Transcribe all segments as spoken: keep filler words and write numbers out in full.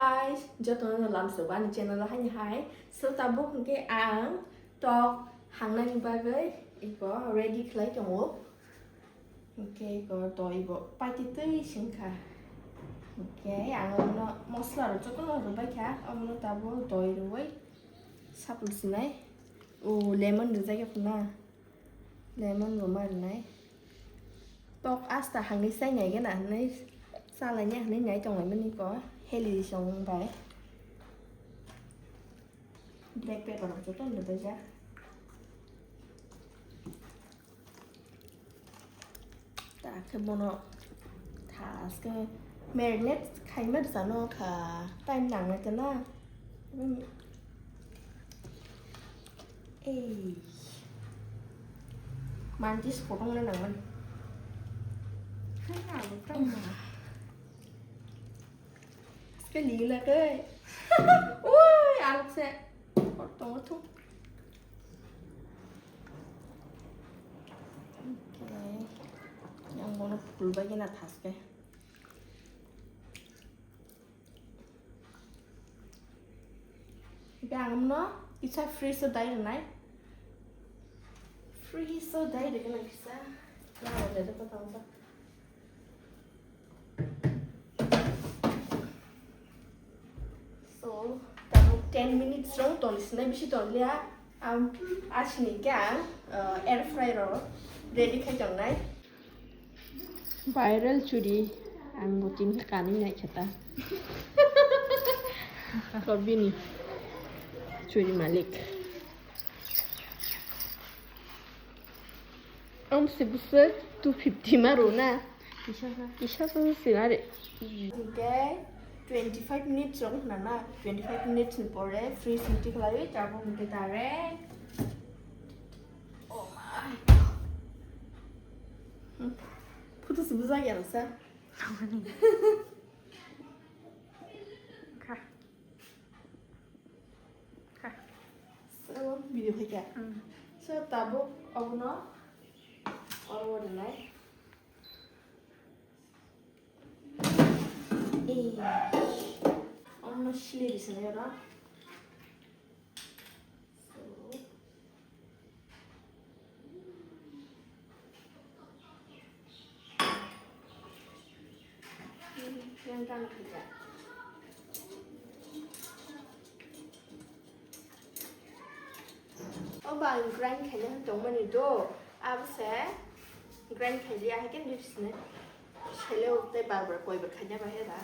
Guys, jotono lamsok ani channel o haini hai. So, tabuk hwnkhe ang tok hangnani bagwi iko ready khlai tongo. Hwnkhe iko doi bo paititwi singkha. Hwnkhe ang omono mosla rok jotono rwbaikha, omono tabuk doi rwui sapul sinai. O lemon rwjak ya phano. Lemon bo ma rwnai. Tok asta hangni sai nai gana hwnwi chalaini hwnwi nai tonglaimani ko healthy song bai. Black pepper rok joto no dajak. Ta khe bono thaske marinate khaima rwchano kha time nangnai tana. Ei. Mantis photong le nangmani. Hai na, bo tong ma. Aske lila ke. Ui, alak se. Photong thung. Okay. Yang bono phul bai gana thaske. Hingke ang no kisa freeze o dai rwnai. Freeze o dai rwgwna kisa. Ya, ya, ya, ya. So, tabuk ten minutes rong ton sinai bisi ton liya. Am, asini hingke ang, uh, air fryer o ready khai tongnai. Viral churi, ang bo tini khe kanwi nai khe ta. Ko bini churi malik. Ang se bwswk two fifty ma rw na. Kisa sa. Kisa sa se ma re. Hingke twenty five minutes rok hwnna na. Twenty five minutes ni pore freeze ni tikhlaiwi tabuk hingke direct. Oh my. Hmm. Photo se bujak ya sa. Kha. Kha. So, video khaikha. Hmm. So, tabuk obono oro rwnai. Ei. Omono sili rwswnai oro. So. O ba ang grind khaina tongmani do, abo se grind khailiya, hai khe nini sini sele o tei bar bar koi bar khaina ba he ba.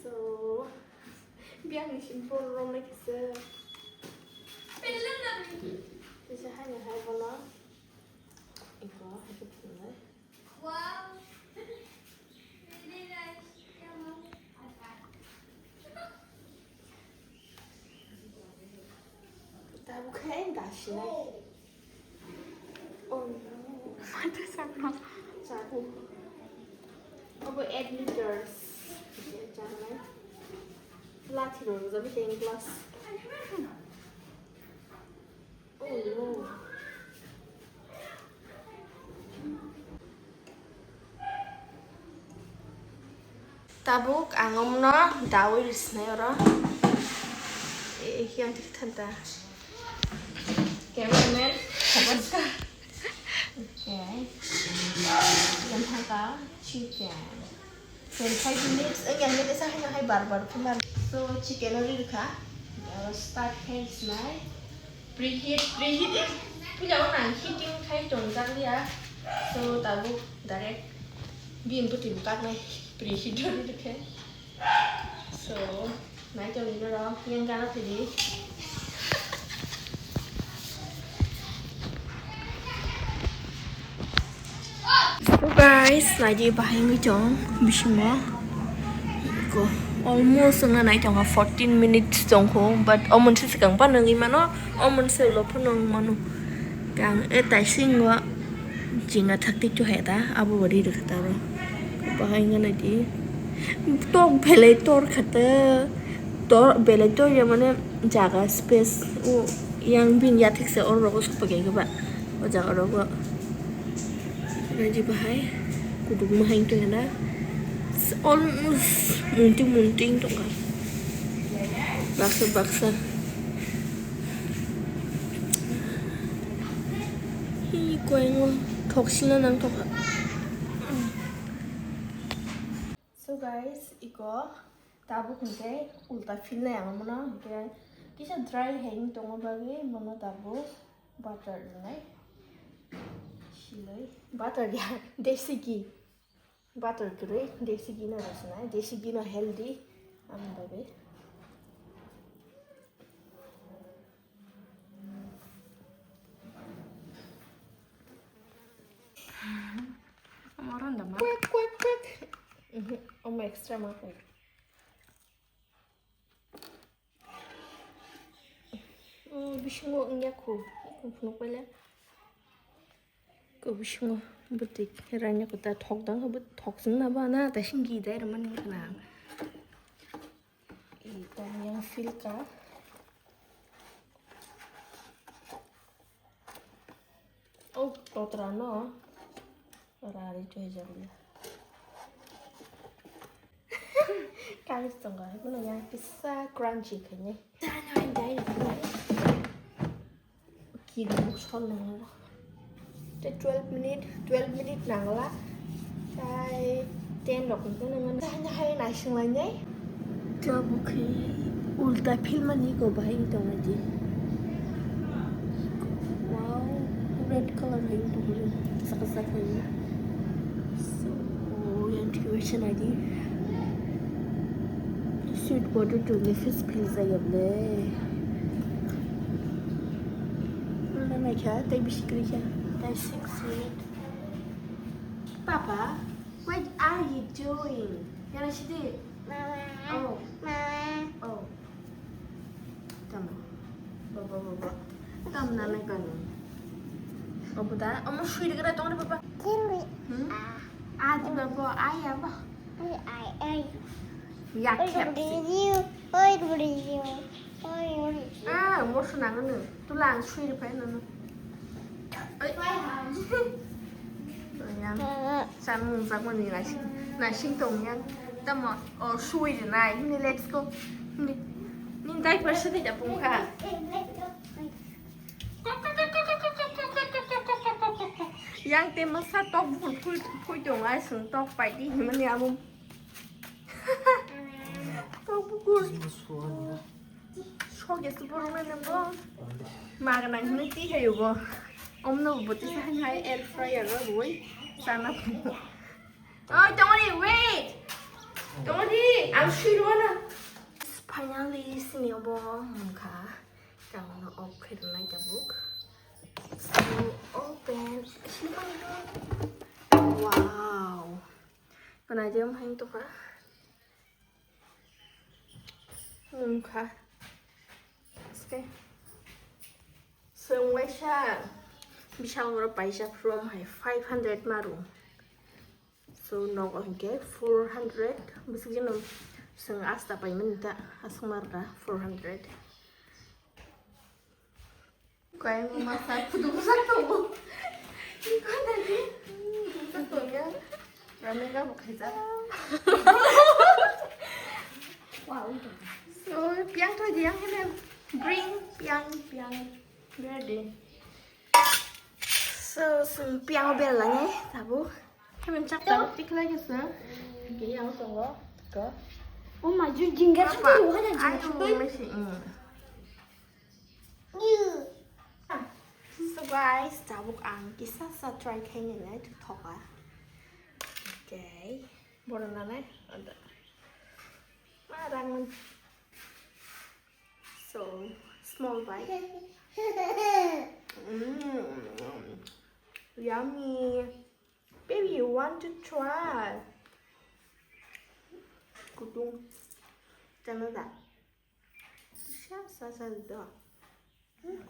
So, biyang ni simple rong lai kisa. Kisa hai na hai bono. Iko hai kisa. Wow. Tabuk khe gasinai. Oh no. Mata sakno. Chakung. Obo eight liters. Chanai. Lathi rok jabi ten glass. Oh no. Tabuk ang omono dawi rwsnai oro. Eh, yang tik thanta. Cameraman, khabaska. Okay. Yang thanta chicken. Twenty-five minutes, eh, yang ini saya hanya hai bar bar kemar. So, chicken ori rwkha. Oro start khai rwsnai. Preheat, preheat, eh, puila o nang heating khai tong jak liya. So, tabuk direct bini bwtwi bwkak nai preheat ori rwkhe. So, nai tongwi norok yang gana thidi. So guys, naidi bahai wngwi tong bisingo. Ko, almost wngna nai tongo fourteen minutes tongkho, but o monse swkang phano wngwi mano, o monse ulo phano wng mano. Kang e taisingo jinga thakti chuhai ta, abo bo ri rwkha ta oro. Bahai wngna naidi. Tok belai tor kha ta, tor belai tor ya mane jaga space o yang bini yathek se oro rogo sok paikha ba o jaga rogo. Naidi bahai kudukma hai wngtong ya na. Almost munting munting tongkha. Baksa baksa. Hi koingo thoksina nang tongkha. So guys, iko tabuk hwnkhe ulta filnai ang mono hwnkhe kisa dry hai wng tongma bagwi bono tabuk butter rwnai silai butter ya desi ghee. Butter kwrwi desi ghee no rwsnai, desi ghee no healthy, amoni bagwi. Omo randa ma? Kwek, kwek, kwek. Mhm, omo extra ma kwek. Oh, bisingo wngya khu. Phunuk paila. Ko bisingo bwtwi ranya kwta thok dang, bo thok sung na ba na, ta sing gi dai rwmani wngkha na. I tong yang feel ka. Oh, totra no. Rari choi jagla. Kamis tongo, haikhe no yang kisa crunchy khainai. Kiri buk sol nangla. Te twelve minute, twelve minute nangla. Tai ten rok hwnkhe nangla. Tahini hai naising lainai. Tabuk khe ulta filmani ko bahai tonglaidi. Wow, red color hai tonglaidi. Saka saka hai. So, yang thik naidi. Sweet potato ni fish fry jaya ble. Mana kha, tai bisi kri kha. Tai six minute. Papa, what are you doing? Yana sidi. Mama. Oh. Mama. Oh. Tama. Baba, baba. Tam nanai kanu. Obo da. Omo sui dikira tong baba. Kiri. Hmm? Ah. Ah, di baba. Ai, abo. Ai, ai, ai. Ya, oi, kepsi. Beri, oi, beri, oi, beri. Ah, omo suna kanu. Tula ang sui ripai nanu. Oi. Yang. Samung samung ni nasi. Nasi tong yang. Tamo, oh, sui rinai. Ni let's go. Ni, ni diaper sini dah pungka. Yang te masa tok bukul phui, phui tong ai sung tok pai di himani amo. Tok bukul. Sok ya super nai nang bo. Maga nang himani ti hai bo. Om no bo ti sa hai air fryer ro boi. Sana. Oh, Tony, wait. Tony, I'm sure you wanna. Finally, sini bo mungkha. Kamono off khe rwnai tabuk. So, open. Wow. Kwnai de wng tongkha. Wngkha. Sike. Swng waisa. Bisal oro paisa from hai five hundred maru. So, nogo hinkhe four hundred, bwswk jeno chwng asta paimani ta, aswk marwkha four hundred. Kaya masa phutu bwsa tongo. Kaya ni bwsa tongo. Ramega bo khaijak. Wow. So, piang thoi di yang hene. Bring piang, piang. Ready. So, sung piang bel lagi, tabu. Kami chak tabu, tik lagi sa. Oke, yang tunggu. Go. Oh my, you jingga. Papa, ayo, masih, mm. So guys, tabuk ang kisa sa try khaini nai tu thoka. Okay. Borok nanai. Ada. Ma rang man. So, small bite. Mm. Yummy. Baby, you want to try? Kutung. Chana da. Sa, sa, sa, da. Mm.